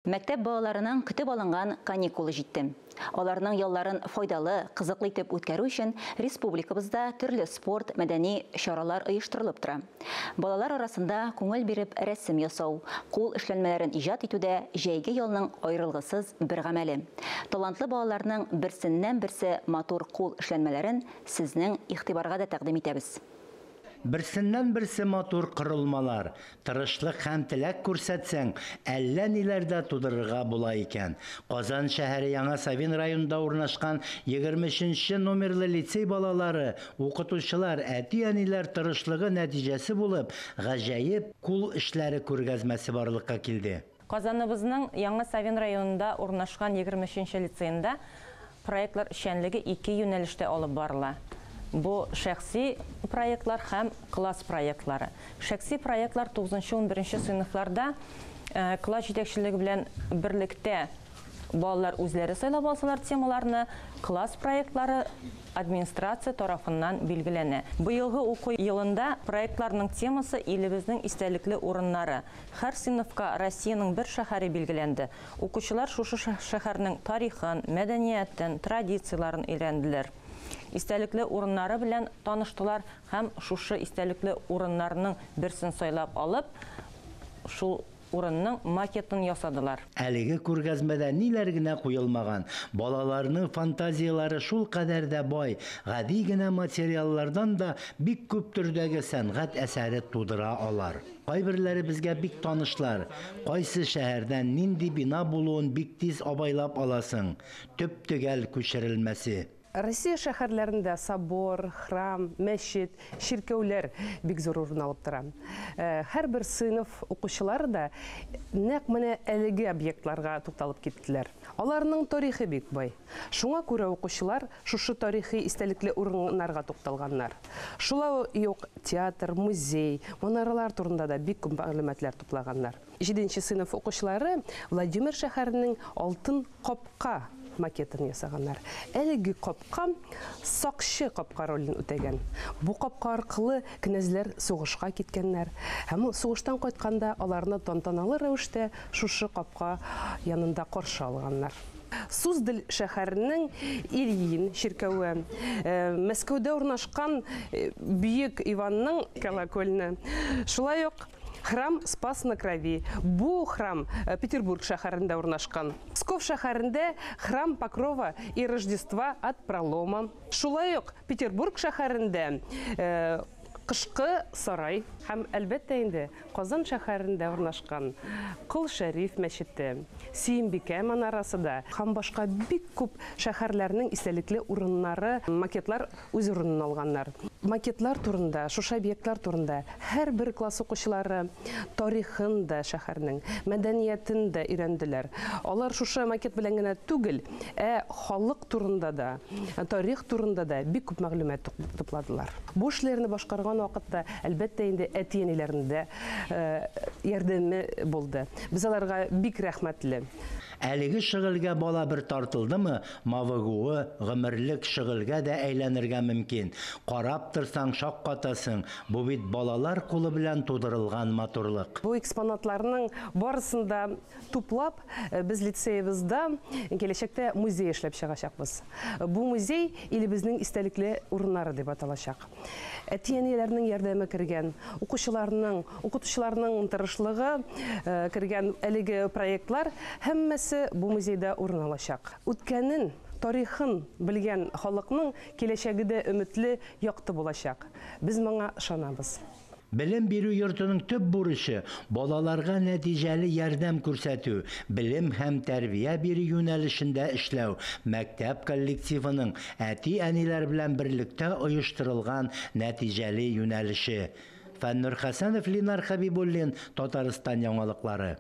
Мәктәп балаларының көтеп алынган каникулы җитте. Аларның ялларын файдалы, кызыклы итеп үткәрү өчен республикабызда төрле спорт, мәдәни чаралар оештырылып тора. Балалар арасында күңел биреп рәсем ясау, кул эшләнмәләрен иҗат итү дә җәйге ялның аерылгысыз бер гамәле. Талантлы балаларның берсеннән-берсе матур кул эшләнмәләрен сезнең игътибарга да тәкъдим итәбез. Берсеннән-берсе матур корылмалар. Тырышлык һәм теләк күрсәтсәң, әллә ниләр дә тудырырга була икән. Казан шәһәре Яңа Савин районында урнашкан 23 нче номерлы лицей балалары, укытучылар, әти-әниләр тырышлыгы нәтиҗәсе булып, гаҗәеп кул эшләре күргәзмәсе барлыкка килде. Казаныбызның Яңа Савин районында урнашкан 23 нче лицеенда проектлар эшчәнлеге ике юнәлештә алып барыла. Бу шәхси проектлар һәм класс проектлары. Шәхси проектлар тугызынчы-унберенче сыйныфларда класс җитәкчелеге белән берлектә балалар үзләре сайлап алсалар темаларны, класс проектлары администрация тарафыннан билгеләнә. Быелгы уку елында проектларның темасы Илебезнең истәлекле урыннары. Һәр сыйныфка Россиянең бер шәһәре билгеләнде. Укучылар шушы шәһәрнең тарихын, мәдәниятен, традицияләрен өйрәнделәр. Истәлекле урыннары белән таныштылар һәм шушы истәлекле урыннарның берсен сайлап алып, шул урынның макетын ясадылар. Әлеге күргәзмәдә ниләр генә куелмаган! Балаларның фантазияләре шулкадәр дә бай, гади генә материаллардан да бик күп төрдәге сәнгать әсәре тудыра алар. Кайберләре безгә бик танышлар, кайсы шәһәрдә нинди бина булуын бик тиз абайлап аласың, төп-төгәл күчерелмәсе. Россия шәһәрләрендә собор, храм, мәчет, чиркәүләр бик зур урын алып тора. Һәрбер сыйныф укучылары да нәкъ менә әлеге объектларга тукталып киттеләр. Аларның тарихы бик бай. Шуңа күрә укучылар шушы тарихи истәлекле урыннарга тукталганнар. Шулай ук театр, музей, манаралар турында да бик күп мәгълүматлар туплаганнар. Җиденче сыйныф укучылары Владимир шәһәренең Алтын капка макетын ясаганнар. Әлеге капка сакчы капка ролен үтәгән. Бу капка аркылы кенәзләр сугышка киткәннәр һәм сугыштан кайтканда аларны тантаналы рәвештә шушы капка янында каршы алганнар. Суздаль шәһәренең Ильин чиркәве, Мәскәүдә урнашкан Бөек Иванның колокольне, шулай ук храм Спас на Крови. Бу храм Петербург шәһәрендә урнашкан. Псков шәһәрендә храм Покрова и Рождества от Пролома. Шулай ук Петербург шәһәрендә Кышкы сарай һәм, әлбәттә инде, Казан шәһәрендә урнашкан Кол Шәриф мәчете, Сөембикә манарасы да һәм башка бик күп шәһәрләрнең истәлекле урыннары, макетлар үз урынын алганнар. Макетлар турында, шушы объектлар турында һәрбер класс укучылары тарихын да шәһәрнең, мәдәниятен дә өйрәнделәр. Алар шушы макет белән генә түгел, ә халык турында да, тарих турында да бик күп мәгълүмат тупладылар. Бу эшләрне башкарган вакытта, әлбәттә инде, әти-әниләрнең дә ярдәме булды. Без аларга бик рәхмәтле. Әлеге шөгыльгә бала бер тартылдымы, мавыгуы гомерлек шөгыльгә дә әйләнергә мөмкин. Карап торсаң, шаккатасың, бу бит балалар кулы белән тудырылган матурлык. Бу экспонатларның барысын да туплап, без лицеебызда киләчәктә музей эшләп чыгачакбыз. Бу музей Илебезнең истәлекле урыннары дип аталачак. Әти-әниләрнең ярдәме кергән, укучыларның, укытучыларның тырышлыгы кергән әлеге проектлар һәммәсе бу музейда урын алачак. Үткәнен, тарихын белгән халыкның киләчәге дә өметле, якты булачак. Без моңа ышанабыз. Белем бирү йортының төп бурычы, балаларга нәтиҗәле ярдәм күрсәтү, белем һәм тәрбия бирү юнәлешендә эшләү, мәктәп коллективының әти-әниләр белән берлектә оештырылган нәтиҗәле юнәлеше. Фәннур Хәсәнов, Ленар Хәбибуллин, Татарстан яңалыклары.